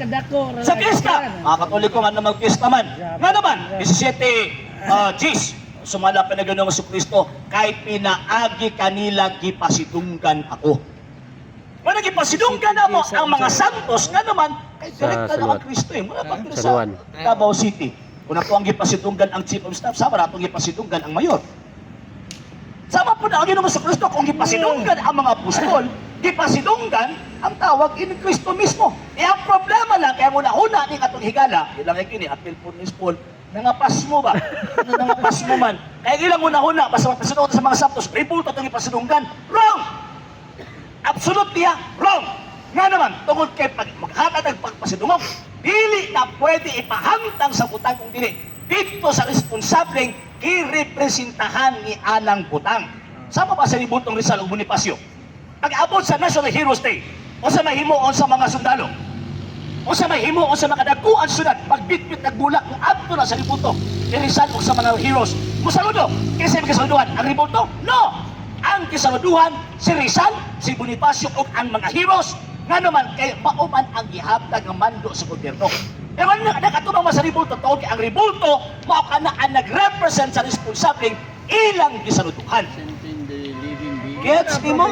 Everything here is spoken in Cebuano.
Kadako. Sa piyesta, mga Katoliko nga na magpiyesta man. Nga naman, 17 Gs, sumala pa na ganoong si Kristo, kay pinaagi kanila gipasidunggan ako. Nga gipasidunggan na mo ang mga santos, nga naman, kay Sa direkta na San Juan. ang Kristo eh. Muna pa diri San sa Juan. Davao City. Una po ang gipasidunggan ang chief of staff, sama na itong gipasidunggan ang mayor. Sama po na ang Ginoong sa Kristo kung gipasidunggan ang mga apostol, gipasidunggan ang tawag in Kristo mismo. E ang problema lang, kaya muna una ning atong higala, ilang ay kini, apil po ni Paul, nangapas mo ba? Ano nangapas mo man? Kaya ilang una-una, basta magpasidunggan sa mga santos, ribulto itong gipasidunggan. Wrong! Absolutely ha, wrong! Nga naman, tungod kay pag maghatag ang pagpasidungog, dili na pwede ipahamtang sa butang kung dili dito sa responsableng girepresentahan ni anang butang. Sama pa sa libutong Rizal ug Bonifacio. Pag-abot sa National Heroes Day, o sa mahimuon sa mga sundalo, o sa mahimuon sa mga dagkuan syudad, magbitbit nagbulak ng adto na sa libuto ni Rizal ug sa mga heroes. Musaludo, kinsa may kasaluduhan? Ang rebulto? No! Ang kisaluduhan si Rizal, si Bonifacio ug ang mga heroes, nga naman kay mauman ang gihatag nga mando sa gobyerno. Pero ano nakatubang man sa rebulto, tuod kay ang rebulto mao kana ang nagrepresent sa responsableng ilang gisaluduhan. Gets ni mo?